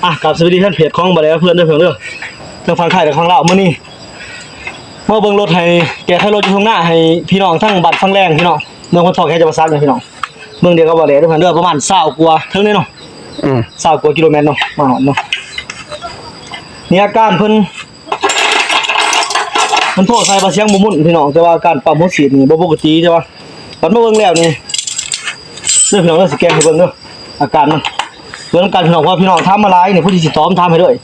ອ່ະ ກາບສະຫວັດດີແຟນເພຈຂອງບ່າວແຫຼວເພື່ອນເດີ ເພື່ອນເດີ ທັງຝັ່ງໄທແລະຝັ່ງລາວ. ມື້ນີ້ມາເບິ່ງລົດ ໃຫ້ແກ້ໄຂລົດຢູ່ທົ່ງນາ ໃຫ້ພີ່ນ້ອງທັງບ້ານຝັ່ງແລງ ພີ່ນ້ອງເມືອງຄົນທອງ ແຂວງຈຳປາສັກເດີພີ່ນ້ອງ. ເມືອງດຽວກັບບ່າວແຫຼວເດີເພື່ອນເດີ ປະມານຊາວກວ່າເຖິງເດ້ເນາະ ອືມ ຊາວກວ່າກິໂລແມັດເນາະ ມາຮອດເນາະ. ນີ້ອາການເພິ່ນ ເພິ່ນໂທໃສ່ວ່າສຽງບໍ່ໝຸ່ນພີ່ນ້ອງ ແຕ່ວ່າອາການປ້ຳຫົວສີດນີ້ບໍ່ປົກກະຕິ ແຕ່ວ່າ ບັດມາເບິ່ງແລ້ວນີ້ເດີພີ່ນ້ອງເດີ ຊິແກະໃຫ້ເບິ່ງເດີ ອາການມັນ ເບິ່ງນຳກັນພີ່ນ້ອງ. ເພາະພີ່ນ້ອງຖາມມາຫຼາຍນີ້ ຜູ້ທີ່ຊິຕອບຖາມໃຫ້ເລີຍ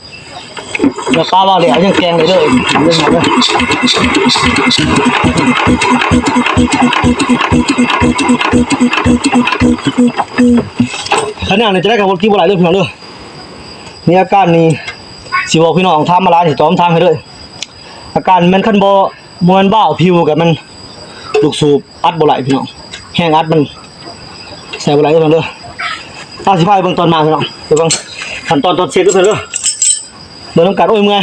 ແລ້ວປາວ່າແລ້ວຍັງແກງໄດ້ເລີຍ ຂະໜາດນີ້ຈະໄດ້ກັບຄົນທີ່ບໍ່ຫຼາຍເດີພີ່ນ້ອງເດີ. ມີອາການນີ້ ຊິບອກພີ່ນ້ອງຖາມມາຫຼາຍ ຊິຕອບຖາມໃຫ້ເລີຍ. ອາການແມ່ນຄັນບໍ່ ບໍ່ແມ່ນວາວພິວ ກໍແມ່ນລູກສູບອັດບໍ່ໄຫຼພີ່ນ້ອງ ແຮງອັດມັນໃສ່ບໍ່ໄຫຼເດີພີ່ນ້ອງເດີ. ອາ ຊິພາໄປເບິ່ງຕອນມາພີ່ນ້ອງ ໄປເບິ່ງຂັ້ນຕອນຕອນເຊັດເດີພີ່ນ້ອງເດີ ເບິ່ງນຳກັນ. ໂອ້ຍ ເມື່ອຍ.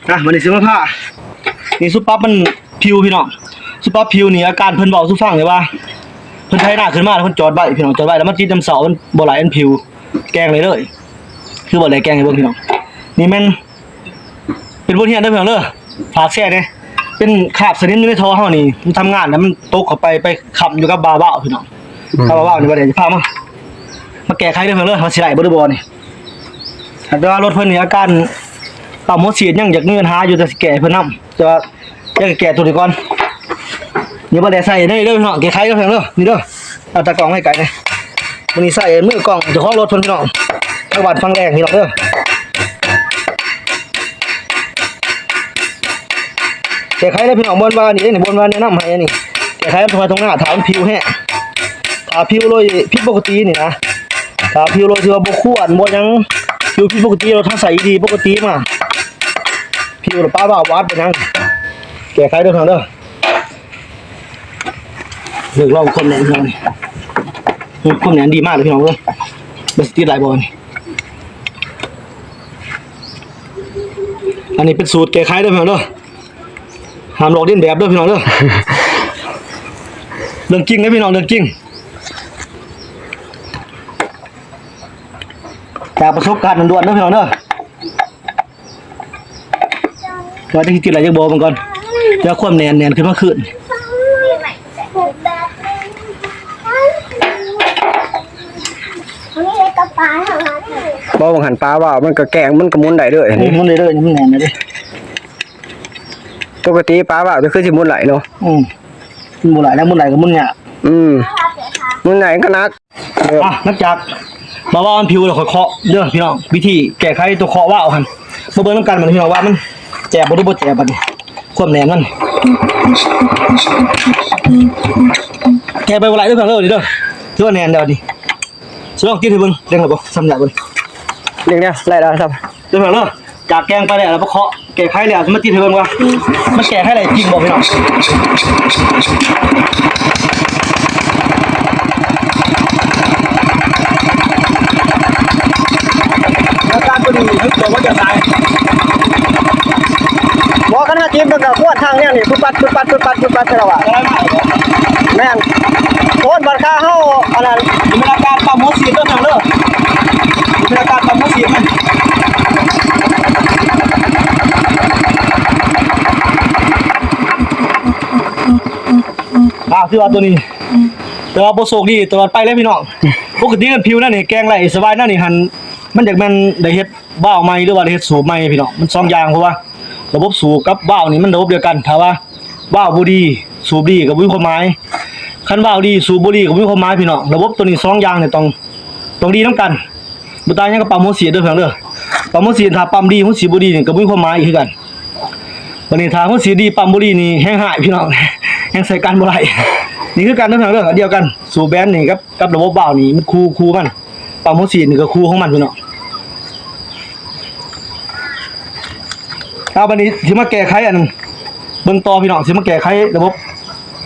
ອ່ະ ບັດນີ້ຊິມາພາ ນີ້ສຸດປັບມັນພິວພີ່ນ້ອງ ສຸດປັບພິວນີ້ ອາການເພິ່ນເວົ້າສູ່ຟັງເລີຍວ່າ ເພິ່ນໄຖນາຂຶ້ນມາແລ້ວເພິ່ນຈອດໄວ້ພີ່ນ້ອງ ຈອດໄວ້ແລ້ວມາຕິດຍາມເຊົ້າ ມັນບໍ່ໄຫຼ ມັນພິວ ແກງໄດ້ເລີຍ ຄືບໍ່ໄດ້ແກງໃຫ້ເບິ່ງພີ່ນ້ອງ. ນີ້ແມ່ນ ເປັນບົດຮຽນເດີພີ່ນ້ອງເດີ ຝາກແຊແດ່ ເປັນຄາບສະໜິມຢູ່ໃນທໍ່ເຮົານີ້ ມັນທຳງານແລ້ວມັນຕົກເຂົ້າໄປ ໄປຄ້ຳຢູ່ກັບວາວພີ່ນ້ອງ. ອືມ ຖ້າວ່າວາວນີ້ບໍ່ໄດ້ ຊິພາມາ ມາແກ້ໄຂເດີພີ່ນ້ອງເດີ ວ່າຊິໄດ້ບໍ່ ຫຼືບໍ່ນີ້. ແຕ່ວ່າລົດເພິ່ນນີ້ອາການປ້ຳຫົວສີດຍັງຢາກມີບັນຫາຢູ່ ແຕ່ຊິແກ້ໃຫ້ເພິ່ນນຳ ແຕ່ວ່າຢາກແກ້ໂຕນີ້ກ່ອນ. ນີ້ບໍ່ໄດ້ໃສ່ເດີພີ່ນ້ອງ ແກ້ໄຂເດີພີ່ນ້ອງເດີ ນີ້ເດີ. ເອົາຕາກ້ອງໄວ້ໃກ້ແດ່ ມື້ນີ້ໃສ່ມືກ້ອງເຈົ້າຂອງລົດເພິ່ນພີ່ນ້ອງ ທາງບ້ານຝັ່ງແລງພີ່ນ້ອງເດີ. ແກ້ໄຂເດີພີ່ນ້ອງ ບ່ອນວ່ານີ້ເດ້ນີ້ ບ່ອນວ່າແນະນຳໃຫ້ອັນນີ້ ແກ້ໄຂມັນທົ່ງໄຮ່ທົ່ງນາ ຖ້າມັນພິວແຮງ ຖ້າພິວໂດຍຜິດປົກກະຕິນີ້ນະ ຖ້າພິວໂດຍທີ່ວ່າບໍ່ຄວນບໍ່ຫຍັງ ພິວຜິດປົກກະຕິ ລົດເຮົາໃຊ້ດີປົກກະຕິມາ ພິວແລ້ວປະວ່າວ ບໍ່ອັດບໍ່ຫຍັງ ແກ້ໄຂເດີພີ່ນ້ອງເດີ. ເລີກລອງຄວາມແໜ້ນພີ່ນ້ອງ ຄວາມແໜ້ນດີມາກເລີຍພີ່ນ້ອງເອີຍ. ບໍ່ຊິຕິດຫຼາຍບໍ່ນີ້ ອັນນີ້ເປັນສູດແກ້ໄຂເດີພີ່ນ້ອງເດີ ຫ້າມລອກລຽນແບບເດີພີ່ນ້ອງເດີ. ເລື່ອງຈິງເດີພີ່ນ້ອງ ເລື່ອງຈິງ ຈາກປະສົບການລ້ວນໆເດີພີ່ນ້ອງເດີ. ວ່າຈະຊິຕິດຫຼາຍຈັກບໍ່ເບິ່ງກ່ອນ ແຕ່ຄວາມແໜ້ນ ແໜ້ນຂຶ້ນມາຄືນ. ບໍ່ ວ່າງຫັ້ນປາວ່າວ ມັນກໍແກງ ມັນກໍໝູນໄດ້ເລີຍ ອືມ ໝູນໄດ້ເລີຍ ມັນແໜ້ນເລີຍເດ້. ປົກກະຕິປາວ່າວກໍຄືຊິໝູນໄດ້ເນາະ ອືມ ມັນບໍ່ໄດ້ແລ້ວ ໝູນໄດ້ກໍໝູນຍາກ ອືມ ໝູນໄດ້ກໍໜັກ. ອ່ະ ຫຼັງຈາກມາວ່າມັນຜິວແລ້ວ ຄ່ອຍເຄາະເດີພີ່ນ້ອງ ວິທີແກ້ໄຂຕົວເຄາະວາວຫັ້ນ ມາເບິ່ງນຳກັນບັດນີ້ພີ່ນ້ອງວ່າມັນແຈບບໍ່ ຫຼືບໍ່ແຈບບັດນີ້ ຄວາມແໜ້ນມັນ ແກ້ໄປບໍ່ໄຫຼເດີພີ່ນ້ອງເດີ ນີ້ເດີ ຖືວ່າແໜ້ນແລ້ວນີ້ ຊິລອງຕິດໃຫ້ເບິ່ງ ເລັ່ງແລ້ວບໍ່ ສ່ຳໄດ້ບໍ່ ເລັ່ງແລ້ວ ໄດ້ແລ້ວ ເດີພີ່ນ້ອງເດີ. ຈາກແກງໄປແລ້ວ ແລ້ວມາເຄາະແກ້ໄຂແລ້ວ ຊິມາຕິດໃຫ້ເບິ່ງວ່າ ມັນແກ້ໄຂໄດ້ຈິງບໍ່ພີ່ນ້ອງ. ອາການຕົວນີ້ ເຮົາຕົວວ່າຈະຕາຍ ບໍ່ ຄັນວ່າຈິງ ມັນກໍຄວນທາງແນວນີ້ ປຶດປັດ ປຶດປັດ ປຶດປັດ ປຶດປັດ ແຕ່ລະວ່າ ແມ່ນ ໂອນ ບັດຄ່າເຮົາ ອັນນັ້ນ ເປັນອາການປ້ຳຫົວສີດເດີພີ່ນ້ອງເດີ ເປັນອາການປ້ຳຫົວສີດມັນ. ອ່າ ຖືວ່າຕົວນີ້ ແຕ່ວ່າບໍ່ໂຊກດີ ຕະຫຼອດໄປເລີຍພີ່ນ້ອງ. ປົກກະຕິມັນຜິວນັ້ນນີ້ ແກງໄດ້ສະບາຍນັ້ນນີ້ຫັ້ນ ມັນຢາກແມ່ນໄດ້ເຮັດວາວໃໝ່ ຫຼືວ່າໄດ້ເຮັດສູບໃໝ່ພີ່ນ້ອງ ມັນສອງຢ່າງ ເພາະວ່າລະບົບສູບກັບວາວນີ້ມັນລະບົບດຽວກັນ ຖ້າວ່າ ວາວບໍ່ດີ ສູບດີກໍບໍ່ມີຄວາມໝາຍ. ຄັນວາວດີ ສູບບໍ່ດີກໍບໍ່ມີຄວາມໝາຍພີ່ນ້ອງ. ລະບົບໂຕນີ້ສອງຢ່າງນີ້ຕ້ອງ ຕ້ອງດີນຳກັນ ບໍ່ຕ່າງຫຍັງກັບປ້ຳຫົວສີດເດີພີ່ນ້ອງເດີ. ປ້ຳຫົວສີດ ຖ້າປ້ຳດີ ຫົວສີດບໍ່ດີນີ້ກໍບໍ່ມີຄວາມໝາຍຄືກັນ. ບັດນີ້ຖ້າຫົວສີດດີ ປ້ຳບໍ່ດີນີ້ແຮງຮ້າຍພີ່ນ້ອງ ແຮງໃຊ້ການບໍ່ໄດ້. ນີ້ຄືກັນເດີພີ່ນ້ອງເດີ ອັນດຽວກັນ ສູບແບນນີ້ກັບ ກັບລະບົບວາວນີ້ມັນຄູ່ ຄູ່ມັນ ປ້ຳຫົວສີດນີ້ກໍຄູ່ຂອງມັນພີ່ນ້ອງ. ເອົາ ບັດນີ້ຊິມາແກ້ໄຂອັນ ເບິ່ງຕໍ່ພີ່ນ້ອງ ຊິມາແກ້ໄຂລະບົບ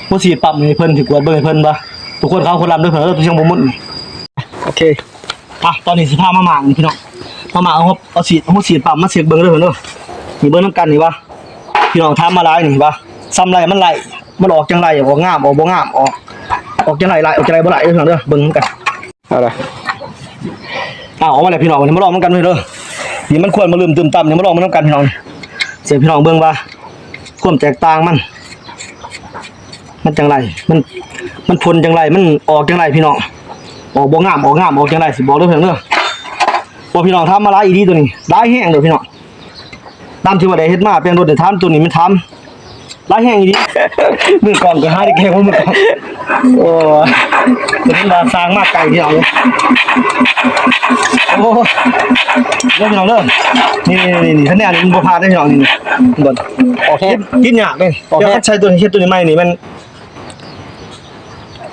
ຫົວສີດປ້ຳໃຫ້ເພິ່ນ ຊິກວດເບິ່ງໃຫ້ເພິ່ນວ່າ ທຸກຄົນເຂົ້າຄົນລຳເດີພີ່ນ້ອງເດີ ຕົວຈັ່ງບໍ່ໝຸ່ນ. ໂອເຄ ອ່ະ ຕອນນີ້ຊິພາມາມ້າງພີ່ນ້ອງ ມາມ້າງເອົາຫົວສີດ ຫົວສີດປ້ຳມາເຊັກເບິ່ງເດີພີ່ນ້ອງເດີ. ນີ້ເບິ່ງນຳກັນນີ້ວ່າ ພີ່ນ້ອງຖາມມາຫຼາຍນີ້ວ່າ ສ່ຳໃດມັນໄຫຼ ມັນອອກຈັ່ງໃດ ອອກງາມ ອອກບໍ່ງາມ ອອກ ອອກຈັ່ງໃດໄຫຼ ອອກຈັ່ງໃດບໍ່ໄຫຼເດີພີ່ນ້ອງເດີ ເບິ່ງນຳກັນ. ເອົາລະ ອ້າວ ອອກມາແລ້ວພີ່ນ້ອງ ມາລອງນຳກັນເດີ. ນີ້ມັນຄວັນມາລຶ້ມຕຶ້ມຕ່ຳ ນີ້ມາລອງນຳກັນພີ່ນ້ອງ ຊິໃຫ້ພີ່ນ້ອງເບິ່ງວ່າຄວາມແຕກຕ່າງມັນ ມັນຈັ່ງໃດ ມັນ ມັນຜົນຈັ່ງໃດ ມັນອອກຈັ່ງໃດພີ່ນ້ອງ ອອກບໍ່ງາມ ອອກງາມ ອອກຈັ່ງໃດ ຊິບອກເດີພີ່ນ້ອງເດີ. ເພາະພີ່ນ້ອງຖາມມາຫຼາຍອີ່ຫຼີໂຕນີ້ ຫຼາຍແຮງເດີພີ່ນ້ອງ. ຕາມທີ່ວ່າໄດ້ເຮັດມາແປງລົດໄດ້ຖາມໂຕນີ້ ມັນຖາມຫຼາຍແຮງອີ່ຫຼີ. ມືກ້ອງກໍຫາໄດ້ແກ່ງ ມືກ້ອງ ໂອ້ ເຫັນວ່າສ້າງມາໄກພີ່ນ້ອງ. ໂອ້ ເດີພີ່ນ້ອງເດີ ນີ້ໆໆ ຄັນແນວນີ້ມັນບໍ່ພາດເດ້ພີ່ນ້ອງ ນີ້ໆ ບໍ່ ອອກແຮງ ຕິດຍາກເດ້. ອອກແຮງ ດຽວຄັນໃສ່ໂຕນີ້ ເຮັດໂຕນີ້ໃໝ່ນີ້ມັນ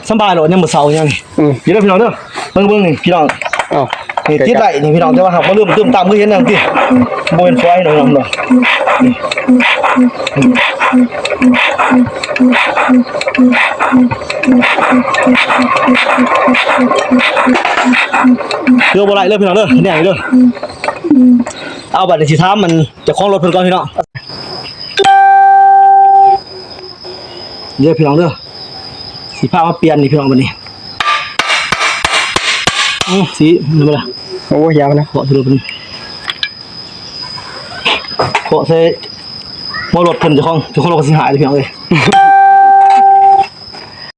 ສຳບາຍໂລດ ຍາມມື້ເຊົ້າຍາມນີ້ ອືມ ຢູ່ເດີພີ່ນ້ອງເດີ. ເບິ່ງ ເບິ່ງນີ້ພີ່ນ້ອງ ອ້າວ ນີ້ຕິດໄວ້ນີ້ພີ່ນ້ອງ ແຕ່ວ່າຫາກບໍ່ລືມຕື່ມຕາມຄືເຫັນນັ້ນຕິ ບໍ່ແມ່ນຝອຍເນາະພີ່ນ້ອງເນາະ. ນີ້ ເກືອບໍ່ໄດ້ເດີພີ່ນ້ອງເດີ ແນວນີ້ເດີ. ເອົາ ບັດນີ້ຊິຖາມມັນເຈົ້າຂອງລົດເພິ່ນກ່ອນພີ່ນ້ອງ. ເດີພີ່ນ້ອງເດີ ຊິພາມາປ່ຽນນີ້ພີ່ນ້ອງ ບັດນີ້ ອື ຊິ ນີ້ບໍ່ລະ ໂອ້ຍ ຢ່ານະ ເຄາະໃສ່ລົດເພິ່ນ ເຄາະໃສ່ຫົວລົດເພິ່ນ ເຈົ້າຂອງ ເຈົ້າຂອງລົດກໍຊິຫາຍເດີພີ່ນ້ອງເອີຍ.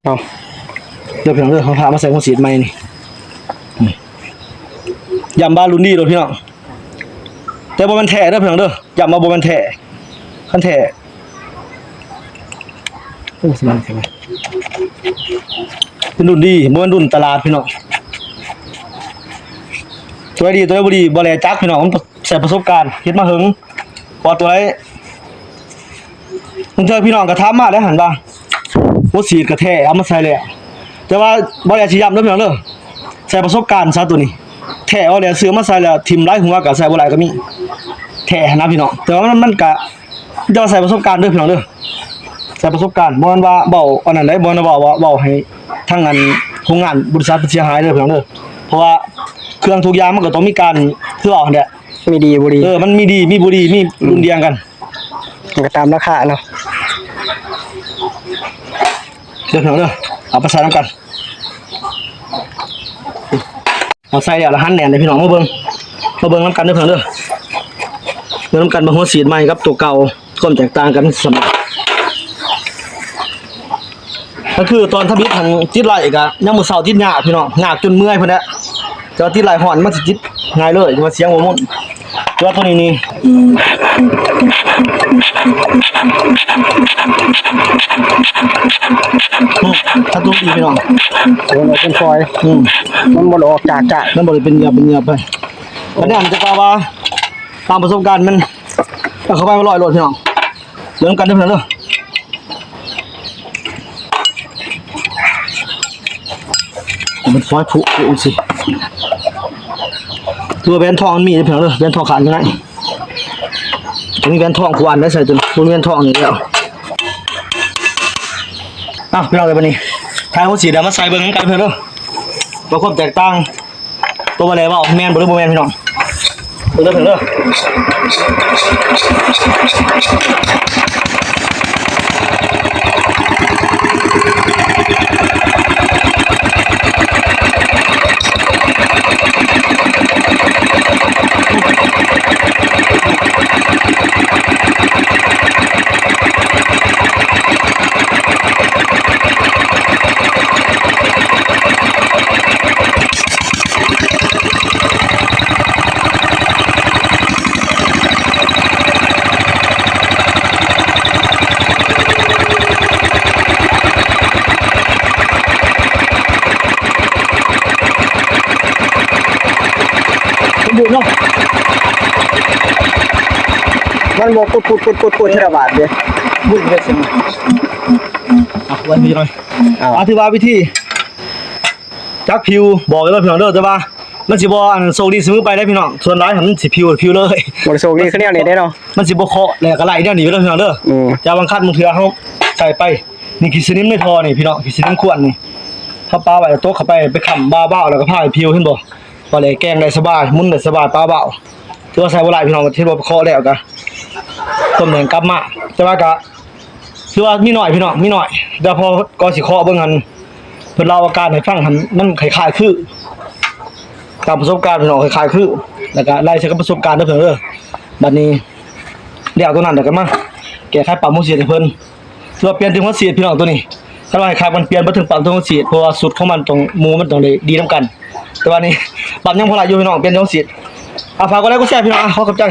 ເອົາ ເດີພີ່ນ້ອງເດີ ເຮົາພາມາໃສ່ຫົວສີດໃໝ່ນີ້ ຢ້ຳວ່າລຸ້ນດີໂລດພີ່ນ້ອງ ແຕ່ບໍ່ແມ່ນແທ້ເດີພີ່ນ້ອງເດີ ຢ້ຳວ່າບໍ່ແມ່ນແທ້ ຄັນແທ້ ໂອ້ ສະບາຍຈັງເລີຍ ເປັນລຸ້ນດີ ບໍ່ແມ່ນລຸ້ນຕະຫຼາດພີ່ນ້ອງ. ຕົວໃດດີ ຕົວໃດບໍ່ດີ ບໍ່ແລຈັກພີ່ນ້ອງ ມັນໃຊ້ປະສົບການ ເຮັດມາເຫິງ ເພາະວ່າຕົວໃດ ບາງເທື່ອພີ່ນ້ອງກໍຖາມມາແລ້ວຫັ້ນວ່າ ຫົວສີດກໍແທ້ ເອົາມາໃສ່ແລ້ວ ແຕ່ວ່າບໍ່ໄດ້ຊິຢ້ຳເດີພີ່ນ້ອງເດີ ໃຊ້ປະສົບການຊະໂຕນີ້ ແທ້ເອົາແລ້ວ ຊື້ມາໃສ່ແລ້ວຖິ້ມຫຼາຍຫົວກໍໃສ່ບໍ່ຫຼາຍກໍມີ ແທ້ຫັ້ນນະພີ່ນ້ອງ. ແຕ່ວ່າມັນ ມັນກະ ມີແຕ່ວ່າໃຊ້ປະສົບການເດີພີ່ນ້ອງເດີ ໃຊ້ປະສົບການ ບໍ່ແມ່ນວ່າເວົ້າອັນນັ້ນໃດ ບໍ່ແມ່ນວ່າເວົ້າ ເວົ້າໃຫ້ທາງອັນໂຮງງານບໍລິສັດເພິ່ນເສຍຫາຍເດີພີ່ນ້ອງເດີ ເພາະວ່າເຄື່ອງທຸກຢ່າງມັນກໍຕ້ອງມີການ ຄືເວົ້າຫັ້ນແຫຼະ ມີດີບໍ່ດີ ເອີ ມັນມີດີມີບໍ່ດີ ມີ ອືມ ລຸ້ນດຽງກັນ ມັນກໍຕາມລາຄາເນາະ ເດີພີ່ນ້ອງເດີ ເອົາໄປໃສ່ນຳກັນ ເອົາໃສ່ແລ້ວລະຫັນແໜ້ນເດີພີ່ນ້ອງ ມາເບິ່ງ ມາເບິ່ງນຳກັນເດີພີ່ນ້ອງເດີ ເບິ່ງນຳກັນວ່າຫົວສີດໃໝ່ກັບຕົວເກົ່າ ຄວາມແຕກຕ່າງກັນສ່ຳໃດ. ກໍຄືຕອນທຳອິດຫັ້ນຕິດໄລ່ກໍຍາມມື້ເຊົ້າຕິດຍາກພີ່ນ້ອງ ຍາກຈົນເມື່ອຍພຸ້ນແຫຼະ ແຕ່ວ່າຕິດໄລ່ຮ້ອນມັນຊິຕິດງ່າຍເລີຍ ແຕ່ວ່າສຽງບໍ່ມົນ ແຕ່ວ່າໂຕນີ້ນີ້ ອືມ ຄັນໂຕນີ້ພີ່ນ້ອງ ໂອ້ ເປັນຟອຍ ອືມ ມັນບໍ່ໄດ້ອອກຈາກ ຈາກ ມັນບໍ່ໄດ້ເປັນຫຍາບ ເປັນຫຍາບໄປ ອັນນີ້ອາດຈະວ່າ ຕາມປະສົບການມັນ ເອົາເຂົ້າໄປວ່າຮ້ອຍໂລດພີ່ນ້ອງ ເບິ່ງນຳກັນເດີພີ່ນ້ອງເດີ ມັນຟອຍຜຸ ຜຸ ຈັ່ງຊີ້ ຄືວ່າແຫວນທອງມັນມີເດີພີ່ນ້ອງເດີ ແຫວນທອງຂາດຢູ່ໃນ ອັນນີ້ແຫວນທອງຜູ້ອັນໄດ້ໃສ່ຕົວນີ້ ບໍ່ແມ່ນທອງນີ້ແລ້ວ. ເອົາ ພີ່ນ້ອງເອີຍ ບັດນີ້ ຖ່າຍຫົວສີດມາໃສ່ເບິ່ງນຳກັນເດີ ວ່າຄວາມແຕກຕ່າງ ຕົວບໍ່ແລເວົ້າແມ່ນບໍ່ ຫຼືບໍ່ແມ່ນພີ່ນ້ອງ ເບິ່ງເດີ ເບິ່ງເດີ ມັນບໍ່ປຸດໆໆໆ ທີລະບາດເດ້ ບຸ້ນເລີຍຊິ ອ່ະ ວັນນີ້ໜ້ອຍ ເອົາ ອະທິບາຍວິທີ ຈັກຜິວ ບອກເລີຍພີ່ນ້ອງເດີ ແຕ່ວ່າມັນຊິບໍ່ອັນໂຊກດີສະເໝີໄປເດ້ພີ່ນ້ອງ ສ່ວນຫຼາຍມັນຊິຜິວ ຜິວເລີຍ ບໍ່ໄດ້ໂຊກດີຄືແນວນີ້ເດ້ເນາະ ມັນຊິບໍ່ເຄາະແລ້ວກໍໄລ່ແນວນີ້ເດີພີ່ນ້ອງເດີ ອືມ ແຕ່ບາງຄັນບາງເທື່ອເຮົາໃສ່ໄປ ນີ້ຂີ້ສະໜິມໃນທໍ່ນີ້ພີ່ນ້ອງ ຂີ້ສະໜິມຂວັນນີ້ ເຮົາປະໄວ້ແລ້ວຕົກເຂົ້າໄປ ໄປຄ້ຳບ່າວໆ ແລ້ວກໍພາໃຫ້ຜິວ ເຫັນບໍ່ ວ່າແລ້ວແກງໄດ້ສະບາຍ ໝູນໄດ້ສະບາຍ ປະບ່າວ ຖືວ່າໃສ່ບໍ່ຫຼາຍພີ່ນ້ອງ ເຫັນບໍ່ ໄປເຄາະແລ້ວກໍຕົມແດງກັບມາ ແຕ່ວ່າກໍ ຄືວ່າມີໜ້ອຍພີ່ນ້ອງ ມີໜ້ອຍ ແຕ່ພໍກໍຊິເຄາະເບິ່ງຫັ້ນ ເພິ່ນເລົ່າອາການໃຫ້ຟັງຫັ້ນ ມັນຄ້າຍໆຄື ຕາມປະສົບການພີ່ນ້ອງ ຄ້າຍໆຄື ແລ້ວກໍໄລ່ໃສ່ກັບປະສົບການເດີພີ່ນ້ອງເດີ. ບັດນີ້ແລ້ວຕົວນັ້ນແລ້ວກໍມາແກ້ໄຂປ້ຳຫົວສີດໃຫ້ເພິ່ນ ຖືວ່າປ່ຽນແຕ່ຫົວສີດພີ່ນ້ອງ ຕົວນີ້. ຄັນວ່າໃຫ້ຄັກມັນປ່ຽນເບິດເຖິງປ້ຳເຖິງຫົວສີດ ເພາະວ່າສູດຂອງມັນຕ້ອງ ໝູມັນຕ້ອງໄດ້ດີນຳກັນ. ແຕ່ວ່ານີ້ປ້ຳຍັງພໍໄດ້ຢູ່ພີ່ນ້ອງ ປ່ຽນແຕ່ຫົວສີດ. ອ່າ ຝາກກົດໄລກົດແຊພີ່ນ້ອງ ອ່າ ຂໍຂອບໃຈ.